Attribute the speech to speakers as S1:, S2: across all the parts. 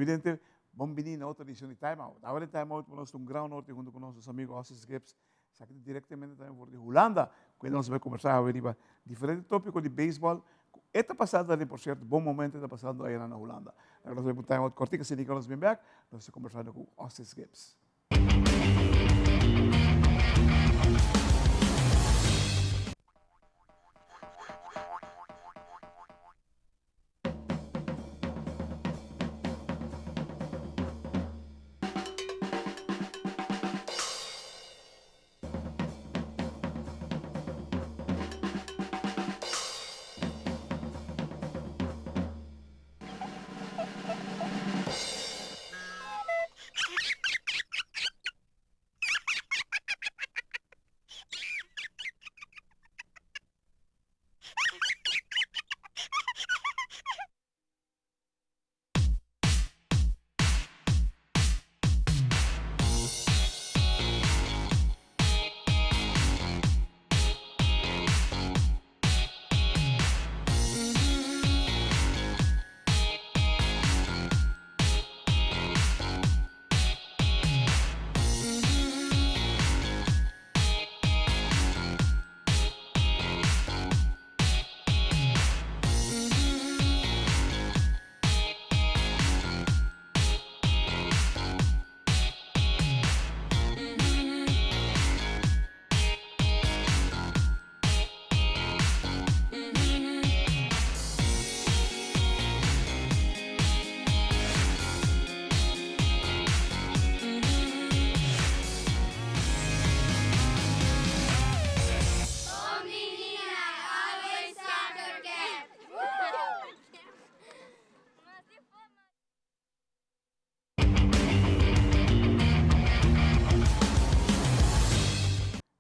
S1: Televidente, bon bini na otro edicion di Time Out. Awe den Time Out nos ta un gran honor di hunto cu nos nos amigo Ossis Gibbs. Esaki ta directamente tambe for di Hulanda, cu nos bai conversa awe riba diferente topico di baseball cu e ta pasando aden, por cierto, bon momento e ta pasando ayera na Hulanda. Ahora nos bai pa un Time Out cortico, asina cu nos bin bek, nos ta conversando cu Ossis Gibbs.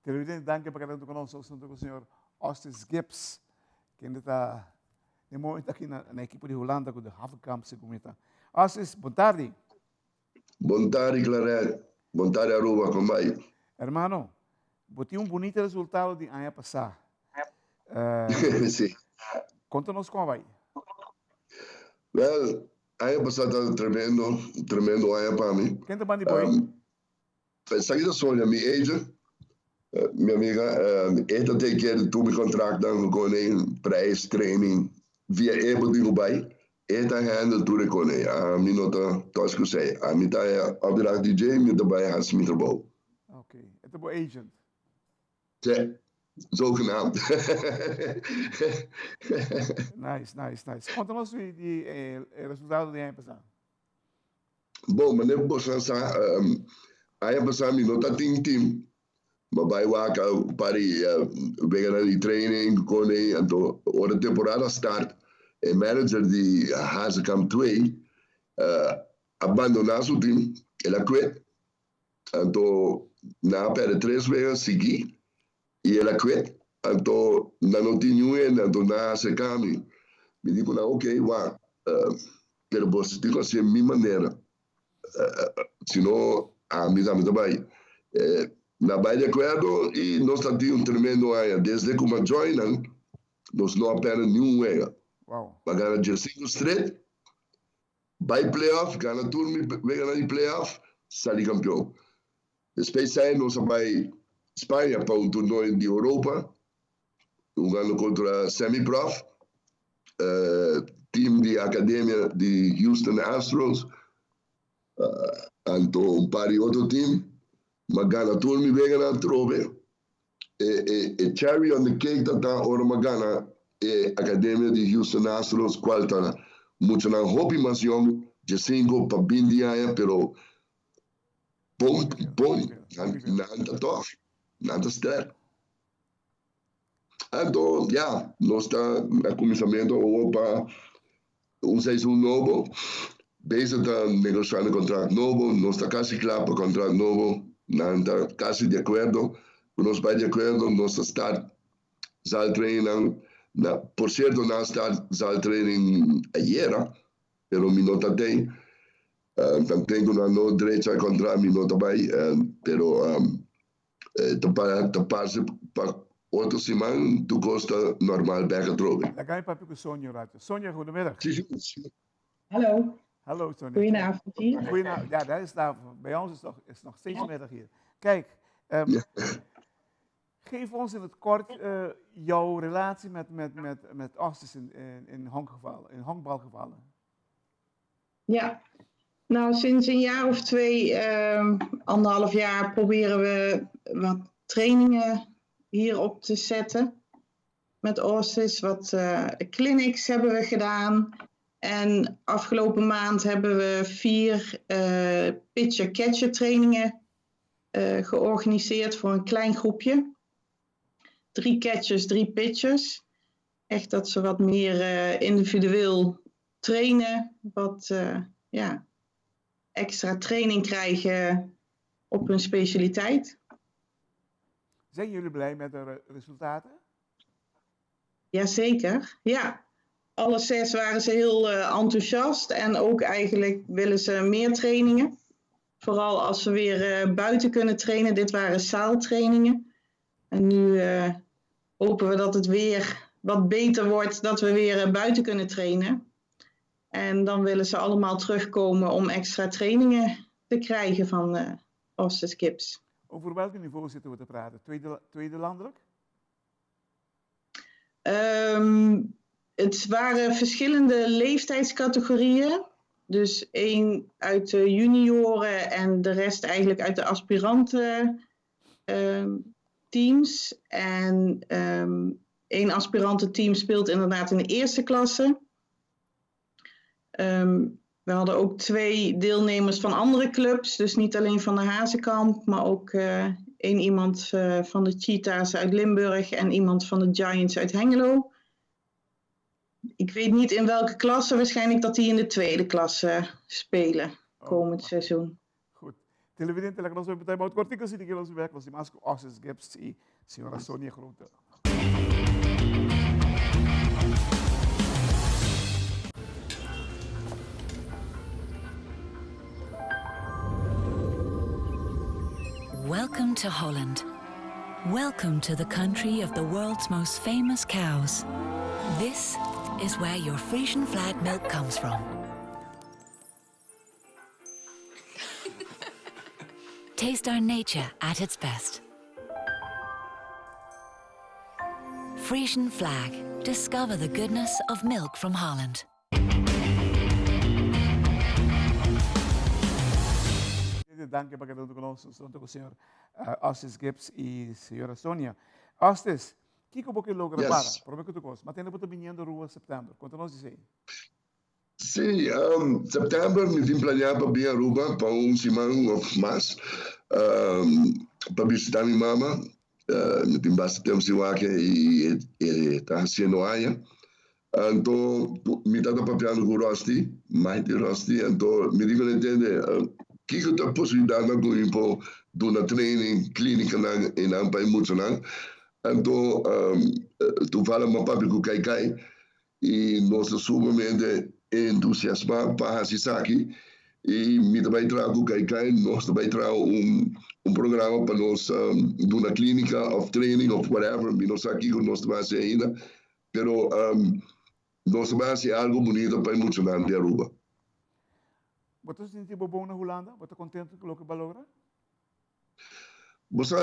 S1: Televidente, danki pa keda huntu ku nos. Nos huntu ku señor Ostis Gibbs, kende ta den momento aki na na ekipo di Hulanda ku de Havenkamp segun mi ta. Ostis, bon tardi.
S2: Bon tardi Claret, bon tardi Aruba, kon bai?
S1: Hermano, bo tin un bunita resultado di aña pasá.
S2: Sí.
S1: Konta nos kon a bai.
S2: Wel, aña pasá tabata tremendo, tremendo aña pa mi.
S1: Ken ta bandi bo ei?
S2: Esaki ta Sonia, mi agent, mi amiga. E ta take care di tur mi contractnan cu e prijs, training, via e bo tin cu bay. E ta handle tur e con e. Ami no ta touch cu esey. Ami ta e opdracht di dje, mi ta bay haci mi trabou.
S1: Ok, e ta bo agent?
S2: Si, zogenaamd.
S1: Nice, nice, nice. Conta nos di e resultado di aña pasa.
S2: Bon, manera ku boso a sa, aña pasá mi no ta tin tim. Mi a bai wak un par di weganan di training ku kone, anto ora temporada start e manager di Hazekamp twee a bandoná su tim, el a quit. Anto nan a pèrdè tres wega sigui i el a quit. Anto nan no tin niun hende, anto nan a aserká mi. Mi di ku nan, ok, wak, pero boso tin ku hasié mi manera, sino ami tambe ta bai. Nan bai di akuerdo i nos ta tin un tremendo aña. Desde ku mi a join nan, nos no a pèrdè niun wega. Mi a gana diesinku stret. Bai playoff, gana tur mi weganan di playoff, sali kampeon. Despues esei nos a bai Spaña pa un torneo di Europa, hungando kontra semi-prof, team di akademia di Houston Astros, anto un par di otro team. M'a gana tur mi weganan atrobe. E cherry on the cake ta ta ora m'a gana e academia di Houston Astros cual ta muchanan hopi mas yong, diesinco pa binti aña, pero bon bon nan ta tof, nan ta sterk. Anto ya, nos ta na cuminsamento awor pa un seizoen nobo, Bezig ta negoshando contract nobo, nos ta casi cla pa contract nobo, nan ta casi di acuerdo, cu nos bay di acuerdo nos ta start zal trainingnan, na, por cierto nan a start zal training ayera, pero mi no ta tey, tanten cu nan no drecha e contract mi no ta bay, pero ta ta parce pa otro siman tur cos ta normal bek atrobe.
S1: Laga mi papia cu Sonia un rato. Sonia, goedemiddag.
S2: Si, si.
S3: Hallo.
S1: Hallo Sonia.
S3: Goedenavond hier.
S1: Goedenavond. Ja, dat is daar, bij ons is het nog, is nog steeds middag hier. Kijk, um, geef ons in het kort uh, jouw relatie met, met, met, met Ostis in, in, in, honkgevallen, in honkbalgevallen.
S3: Ja, nou sinds een jaar of twee, uh, anderhalf jaar, proberen we wat trainingen hier op te zetten met Ostis. Wat uh, clinics hebben we gedaan. En afgelopen maand hebben we vier uh, pitcher-catcher trainingen uh, georganiseerd voor een klein groepje. Drie catchers, drie pitchers. Echt dat ze wat meer individueel trainen, wat ja, extra training krijgen op hun specialiteit.
S1: Zijn jullie blij met de resultaten?
S3: Jazeker, ja. Alle zes waren ze heel enthousiast en ook eigenlijk willen ze meer trainingen. Vooral als ze weer uh, buiten kunnen trainen. Dit waren zaaltrainingen. En nu uh, hopen we dat het weer wat beter wordt, dat we weer buiten kunnen trainen. En dan willen ze allemaal terugkomen om extra trainingen te krijgen van uh, Ostis Gibbs.
S1: Over welk niveau zitten we te praten? Tweede, tweede landelijk?
S3: Um, het waren verschillende leeftijdscategorieën. Dus één uit de junioren en de rest eigenlijk uit de aspiranten um, teams. En um, één aspirantenteam speelt inderdaad in de eerste klasse. Um, we hadden ook twee deelnemers van andere clubs. Dus niet alleen van de Hazekamp, maar ook uh, één iemand uh, van de Cheetahs uit Limburg en iemand van de Giants uit Hengelo. Ik weet niet in welke klasse, waarschijnlijk dat die in de tweede klasse spelen komend oh, seizoen.
S1: Goed. Televidente, laga nos time out kortico si nos bek nos mas cu Ossis Gibbs y señora Sonia Grote.
S4: Welcome to Holland. Welcome to the country of the world's most famous cows. This is where your Frisian flag milk comes from. Taste our nature at its best. Frisian flag. Discover the goodness of milk from Holland.
S1: Danki pa keda hunto ku nos, hunto ku señor Ostis Gibbs i señora Sonia. Ostis, kiko bo ke logra para? Prome ku tur kos, ma tende bo ta biniendo Aruba sèptèmber. Konta nos di esei.
S2: Sí, sèptèmber mi tin planeá pa bin Aruba pa un siman òf mas pa bisitá mi mama. Mi tin basta tempu sin wak i e ta hasiendo aña. Anto mi tabata papiando ku Rusty, Mighty Rusty, anto mi di ku el tende, kiko ta posibilidatnan ku mi por duna training, klinikanan einan pa e muchanan. Anto toevallig mi a papia ku Kai Kai i nos ta sumamente entusiasmá pa hasi esaki i mi ta bai traha ku Kai Kai, nos ta bai traha un un programa pa nos duna klinika òf training òf whatever, mi no sa kiko nos ta bai hasi ainda, Pero nos ta bai hasi algo bunito pa e muchanan di Aruba.
S1: Bo ta sinti bo bon na Hulanda? Bo ta contento cu loke bo a logra?
S2: Bo sa,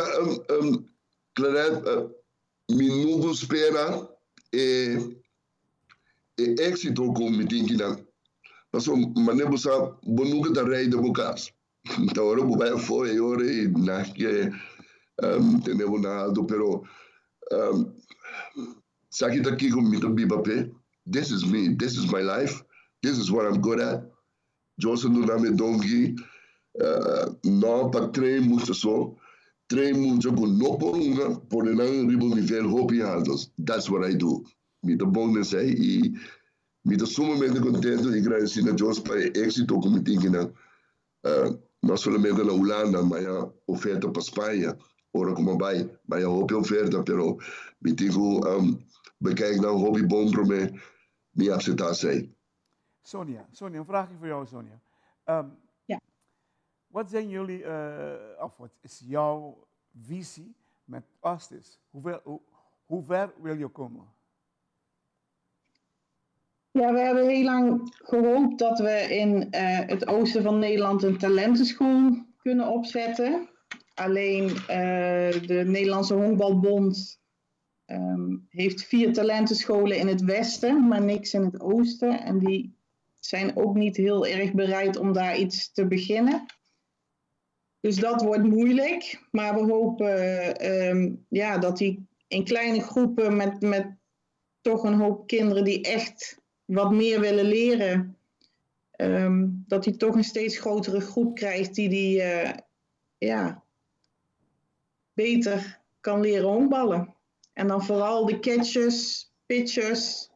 S2: Claret, mi nunca spera e e exito cu mi tin kinan. Pasobra manera bo sa, bo nunca ta rey den bo cas. Ta ora bo bai afó e ora i nan ke tene bo na alto pero sa ki ta kiko mi ta biba p'e this is me this is my life this is what I'm good at Dios a duna mi e don ki no pa train mucha so train mucha ku no por hunga pone nan riba un nivel hopi alto that's what I do mi ta bon den esei i Mi ta sumamente contento y gradeci na Dios pa e exito cu mi tin kinan, no solamente na Hulanda, ma ya oferta pa Spaña, ora cu mi bay, ma ya hopi oferta, pero mi tin cu bekijk nan hopi bon prome mi acepta esey.
S1: Sonia, Sonia, een vraagje voor jou, Sonia.
S3: Ja.
S1: Wat zijn jullie, of wat is jouw visie met Ostis? Hoe, hoe, hoe ver wil je komen?
S3: Ja, we hebben heel lang gehoopt dat we in eh, het oosten van Nederland een talentenschool kunnen opzetten. Alleen eh, de Nederlandse Honkbalbond heeft vier talentenscholen in het westen, maar niks in het oosten. En die zijn ook niet heel erg bereid om daar iets te beginnen. Dus dat wordt moeilijk. Maar we hopen ja, dat die in kleine groepen met toch een hoop kinderen die echt wat meer willen leren, dat hij toch een steeds grotere groep krijgt die ja, beter kan leren honkballen. En dan vooral de catchers, pitchers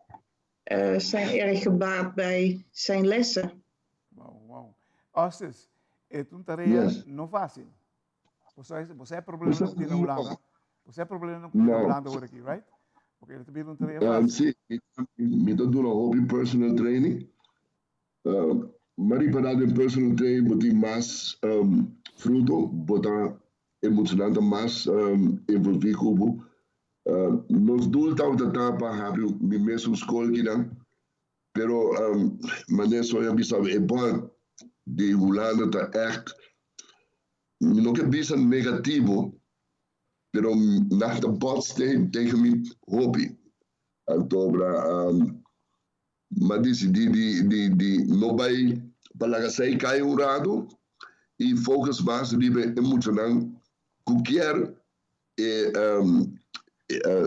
S3: zijn erg gebaat bij zijn lessen.
S1: Wow. Ostis, e ta un tarea no fásil. Bo sa problema ku tin na Hulanda. Bo sa problema ku tin na Hulanda awor aki, right? Porque e tambe un tarea fásil.
S2: Si, mi ta duna hopi personal training. Maar ripará den personal training bo tin mas fruto, bo ta emocional mas envolví ku bo. Nos doel tabata pa habri mi mes skol akinan, pero manera Sonia bisa, e bond di Hulanda ta echt, mi no ke bisa negativo, pero nan ta bots tegen mi hopi. Anto, m'a disidí di no bai pa laga esei kai un ratu i focus mas riba e muchanan ku kier e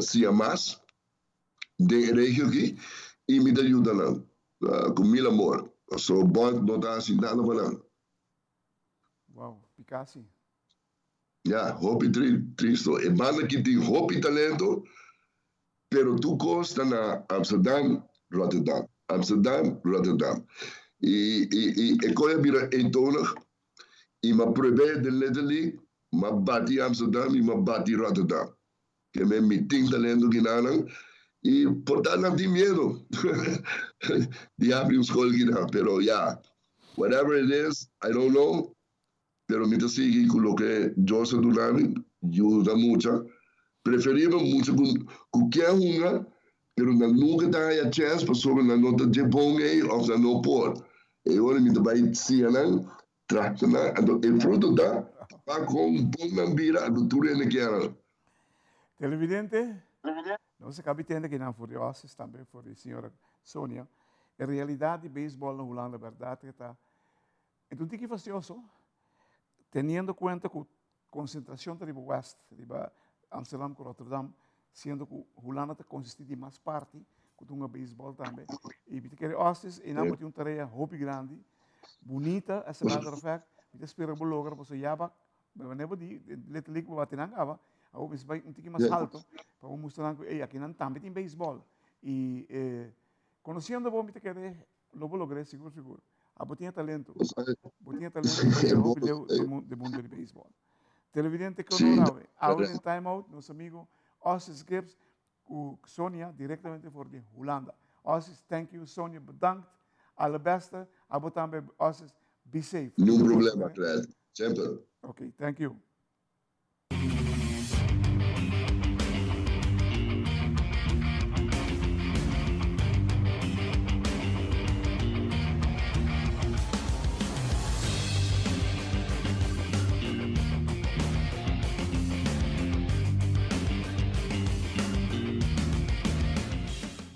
S2: siña mas den e regio aki i mi ta yuda nan ku mil amor. So bond no ta hasi nada pa nan.
S1: Wow, Picasso.
S2: Ja, hopi tristo. E banda aki tin hopi talento, pero tur kos ta na Amsterdam, Rotterdam, Amsterdam, Rotterdam. I e kos a bira eentonig i m'a probeer den Little League, m'a bati Amsterdam i m'a bati Rotterdam. Ke men mi tin talento kinanan i por ta nan tin miedu di habri un skol kinan. Pero ya, whatever it is, I don't know, pero mi ta sigui ku loke Dios a duna mi, yuda mucha. Preferibel mucha ku kier hunga, pero nan nunka ta haña chèns pasobra nan no ta dje bon ei òf nan no por. E ora mi ta bai siña nan, trata nan, anto e fruto ta pa kon bon nan bira, anto tur hende kier nan.
S1: Televidente, nos a kaba di tende kinan for di Ossis, tambe for di señora Sonia. E realidat di beisbòl na Hulanda bèrdat ke ta E ta un tiki fastioso, teniendo kuenta ku konsentrashon ta riba West, riba Amsterdam ku Rotterdam, siendo ku Hulanda ta konsistí di mas parti ku ta hunga beisbòl tambe. I mi ta kere Ostis, einan bo tin un tarea hopi grandi, bunita, as a matter of fact, mi ta spera bo logra pasobra ya ba, manera bo di, Little League bo bati nan kaba, awor mester bai un tiki mas halto pa bo mustra nan ku ey akinan tambe tin beisbòl. I konosiendo bo mi ta kere Lo bo logr'é sigur sigur. Abo tin e talento. Bo tin e talento pa yega hopi leu den mundo di beisbòl. Televidente ke honor awe. Awe den Time Out nos amigo Ossis Gibbs ku Sonia direktamente for di Hulanda. Ossis thank you, Sonia bedankt. Alle beste. Abo tambe Ossis be safe.
S2: Niun problema Clyde. Semper.
S1: Ok, thank you.